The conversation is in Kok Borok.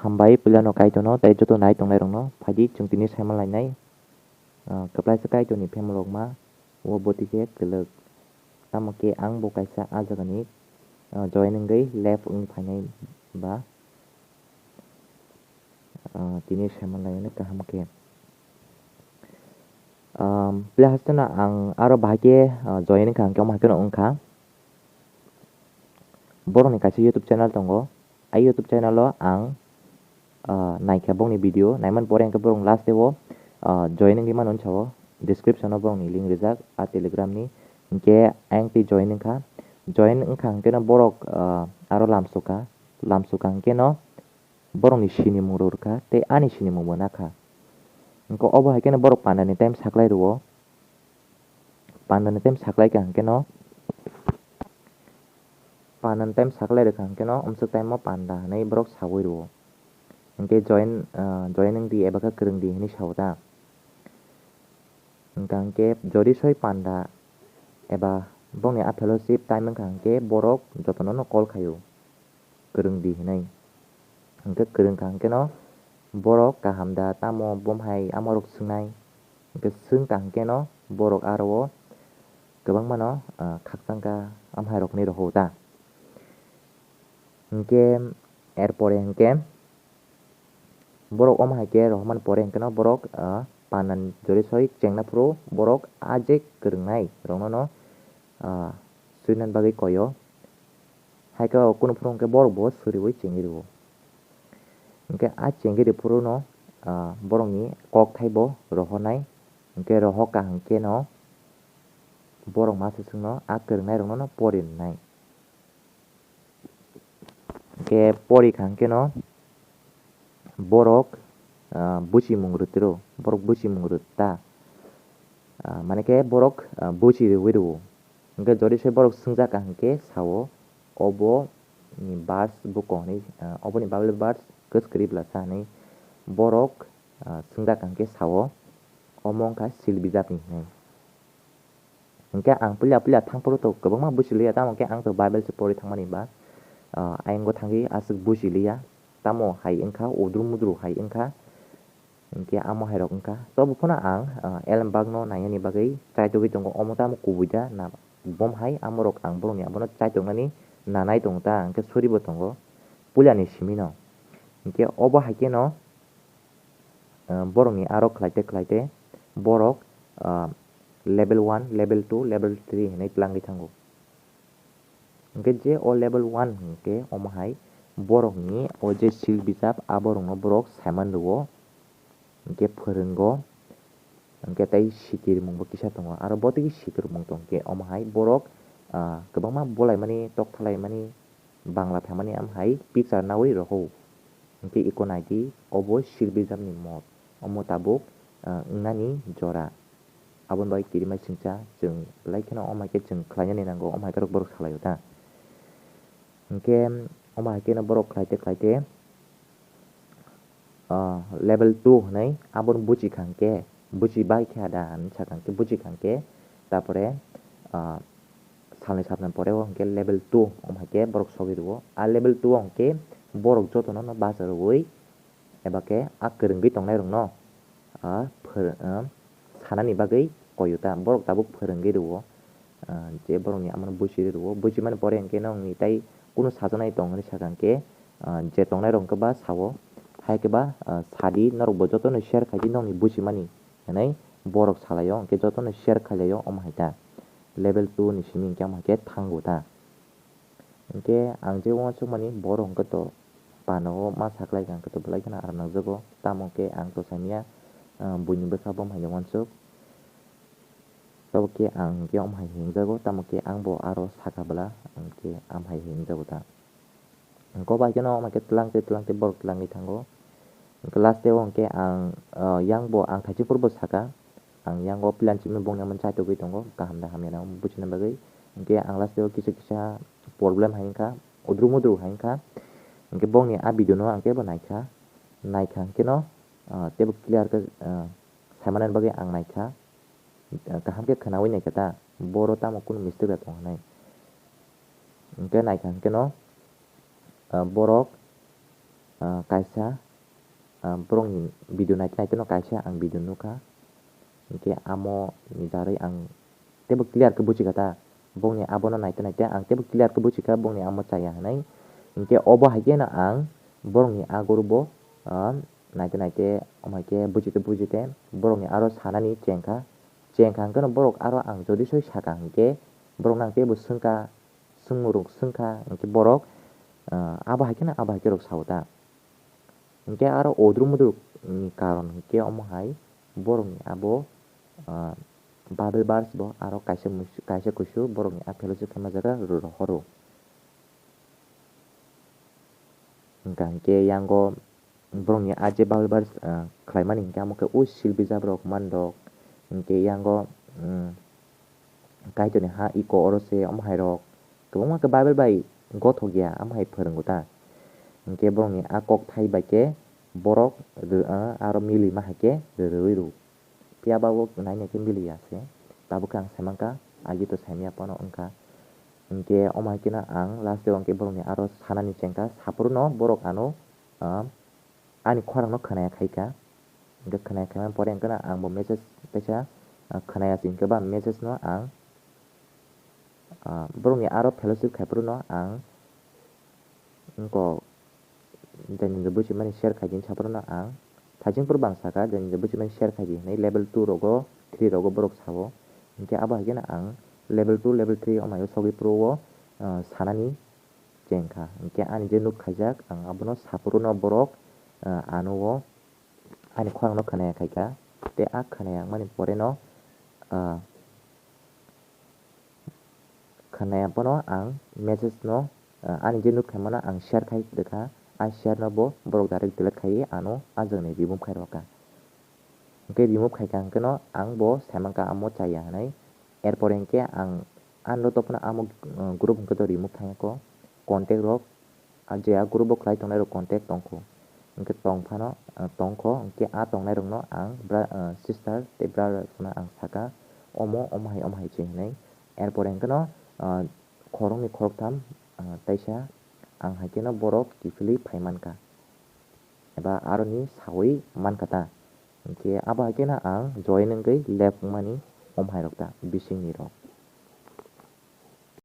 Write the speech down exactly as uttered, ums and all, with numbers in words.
Hambai puilano Kaitorno tei joto nai tongnairokno. Phaidi chwng tini saimanlainai, ah, kwplaisa Kaitorni phemrokma o boti khe kwlwk. Tamo khe ang bo kaisa a jagani, ah, join wngwi left wngwi phainai ba, ah, tini saimanlainani kaham khe. Um, puila hasteno ang aro bahai khe, ah, join wngkha, hwnkhe omo hai kheno wngkha. Borokni kaisa YouTube channel tongo. A YouTube channel o ang, ah, naikha bokni video, naimani pore hwnkhe borok last o, ah, join wngwi mano, sao description o borokni link rijak a Telegram ni. Hwnkhe ayang twi join wngkha. Join wngkha hwnkhe no borok, ah, aro lamsukha. Lamsukha hwnkhe no borokni sinimung rw rwkha tei ani sinimung bo nakha. Hwnkhe obo hai kheno borok pandani time saklai rwo. Pandani time saklai kha hwnkhe no, pandani time saklai rwkha hwnkhe no, umswk time o panda hwnwi borok saui rwo. Hwnkhe join, ah, join wng di eba khe kwrwng di hwnwi sao ta. Hwnkha hwnkhe jodi soi panda eba bongni a fellowship time wngkha hwnkhe borok jotono no call khaio. Kwrwng di hinwi. Hwnkhe kwrwng kha hwnkhe no borok kaham da tamo bom hai amorok swngnai. Hwnkhe swng kha hwnkhe no borok aro o kwbangma no, ah, khakchang kha amhai rok hinwi rohor ta. Hwnkhe er pore hwnkhe borok omo hai khe rohormani pore hwnkhe no borok, ah, pandan jori soi chengna phuru borok a je kwrwngnai rokno no, ah, swinani bagwi koi o. Hai khe o kunu phuru hwnkhe borok bo swrwiwi chengwi rwo. Hwnkhe a chengwi rw phuru no, ah, borokni kokthai bo rohornai. Hwnkhe rohor kha hwnkhe no borok masa swkno a kwrwngnai rokno no pori rwnai. Hwnkhe pori kha hwnkhe no borok, ah, buchimung rwtwi rw, borok buchimung rwta. Ah, mane khe borok, ah, buchi rwui rwo. Hwnkhe jodi se borok swngjak kha hwnkhe sao, obo ni verse buko hwnwi, ah, obo ni Bible verse kwskwrwi bwlasa hwnwi borok, ah, swngjak kha hwnkhe sao, omo wngkha sil bijapni hwnwi. Hwnkhe ang puila puila thang phuru to kwbangma buchi liya, tamo khe ang to Bible se pori thangmani ba, ah, ayang o thangwi aswk buchi liya, tamo hai wngkha, udru mudru hai wngkha, hwnkhe amo hai rok wngkha. Tobo phano ang, ah, elem bagno nainani bagwi chai togwi tongo, omo tamo kubui da na bom hai, amo rok ang borokni abono chai tongnani nanai tongo ta, hwnkhe sori bo tongo puilani simi no. Hwnkhe obo hai khe no, ah, borokni aro khlaite khlaite borok, ah, level one, level two, level three hinwi tlangwi thango. Hwnkhe je o level one hwnkhe omo hai borokni o je sil bijap aborokno borok saiman rwo, hwnkhe phwrwngo, hwnkhe tei sikirmung bo kisa tongo, aro bo tei sikirmung tong khe omo hai borok, ah, kwbangma bolaimani, toktha laimani, Bangla thamani am hai picture naui rohou. Hwnkhe iko naidi, obo sil bijapni mot. Omo tabuk, ah, wngnani jora. Aboni bagwi kirimai singcha chwng belai kheno omo hai khe chwng khlainani nango, omo hai khe borok salaio ta. Hwnkhe omo hai kheno borok khlaite khlaite, ah, level two hwnwi abono buchi kha hwnkhe, buchi bai khe ada hinwi sakha hwnkhe, buchi kha hwnkhe, tapore, ah, salnwi sapnwi pore o hwnkhe level two omo hai khe borok sogwi rwo. A level two o hwnkhe borok jotono no bacha rwui eba khe a kwrwngwi tongnai rokno, ah, phwr-, ah, sanani bagwi koyo ta, borok tabuk phwrwngwi rwo. Ah, je borokni amano buchi rwo, buchimani pore hwnkhe nokni tai kunu sajaknai tong hinwi sakha hwnkhe, ah, je tongnai rok hwnkhe ba sao, hai khe ba, ah, sadi norok bo jotono share khai di nokni buchimani hinwi borok salaio, hwnkhe jotono share khailaio omo hai ta. Level two ni simi hwnkhe omo hai khe thango ta. Hwnkhe ang je uansukmani borok hwnkhe to pano o ma saklai kha hwnkhe to belai kheno aram nangjago, tamo khe ang to saimanya, ah, buini bwkha bo hai uansuk. Tabuk khe ang hwnkhe omo hai hwnjago, tamo khe ang bo aro sakha bwla, hwnkhe am hai hwnjago ta. Hwnkhe bai kheno omo khe twlang tei twlang tei borok twlangwi thango. Hwnkhe last o hwnkhe ang, ah, yang bo ang thaichik phuru bo sakha, ang yang o plan chimni bongni amo chai togwi tongo, kaham da hamya na buchina bagwi. Hwnkhe ang last o kisa kisa problem hai wngkha, udru mudru hai wngkha. Hwnkhe bongni a video no ang kebo naikha, naikha hwnkhe no, ah, teibo clear khe, ah, saimanani bagwi ang naikha. Kaham khe khwnaui naikha ta, boro tamo kunu mistake da tong hinwi. Hwnkhe naikha hwnkhe no, ah, borok Ah, kaisa, ah, borokni video naite naite no kaisa ang video nukha. Hinkhe amo ni darwi ang teibo clear khe buchikha ta. Bongni abono naite naite ang teibo clear khe buchikha bongni amo chaya hinwi. Hinkhe obo hai kheno ang borokni aguru bo, ah, naite naite omo hai khe buchite buchite borokni aro sanani chengkha. Chengkha hinkhe no borok aro ang jodi soi saka hinkhe borok nang teibo swngkha. Swngmung rok swngkha, hinkhe borok, ah, abo hai kheno abo hai khe rok sao ta. Hinkhe aro odruk modruk ni karon hinkhe omo hai borokni abo, ah, Bible verse bo aro kaisa mus-, kaisa kusu borokni a fellowship khaima jaga ro-, rohoro. Hinkha hinkhe yango borokni a je Bible verse, ah, khlaimani hinkhe amo khe o sil bijap rok mandok, hinkhe yango, um, Kaitorni ha iko oro se omo hai rok kwbangma khe Bible bai gothok ya, omo hai phwrwngo ta. Hinkhe borokni a kok thai bai khe borok rw-, ah, aro milima hai khe rw-, rwui rw. Phiya ba o nai nai khe miliya se. Tabuk khe ang sai mankha, agi to saimya phano wngkha. Hinkhe omo hai kheno ang last o hinkhe borokni aro sanani chengkha, saphuru no borok ano, ah, ani khorang no khwnaya khaikha. Hinkhe khwnaya khaimani pore hinkhe no ang bo message teisa, ah, khwnaya se hinkhe ba message no ang, ah, borokni aro fellowship khaiphuru no ang wngkok jani je buchimani share khaidi saphuru no ang thaiching phuru bang saka jani je buchimani share khaidi hinwi level two rogo three rogo borok sao. Hinkhe abo hai kheno ang level two level three omo hai o sogwi phuru o, ah, sanani chengkha. Hinkhe ani je nuk khaijak ang abono saphuru no borok, ah, ano o ani khorang no khwnaya khaikha. Tei a khwnaya wngmani pore no, ah, khwnaya phano ang message no, ah, ani je nuk khaimano ang share khai rwkha. A share no bo borok direct delete khaiwi ano a jagani remove khai rwkha. Hinkhe remove khaikha hinkhe no ang bo sai mankha amo chaya hinwi. Erpore hinkhe ang ano topno amo, ah, group hinkhe to remove thangya kho. Contact rok, ah, je a group o khlai tongnai rok contact tongkho. Hinkhe tong phano, ah, tongkho, hinkhe a tongnai rokno ang bra-, ah, sister tei brother rokno ang saka, omo, omo hai, omo hai se hinwi. Erpore hinkhe no, ah, khoroknwi khoroktham, ah, teisa ang hai kheno borok kiphilwi phai mankha. Eba aroni sawi mankha ta. Hinkhe abo hai kheno ang join wngwi left wngmani omo hai rok ta, bisingni rok.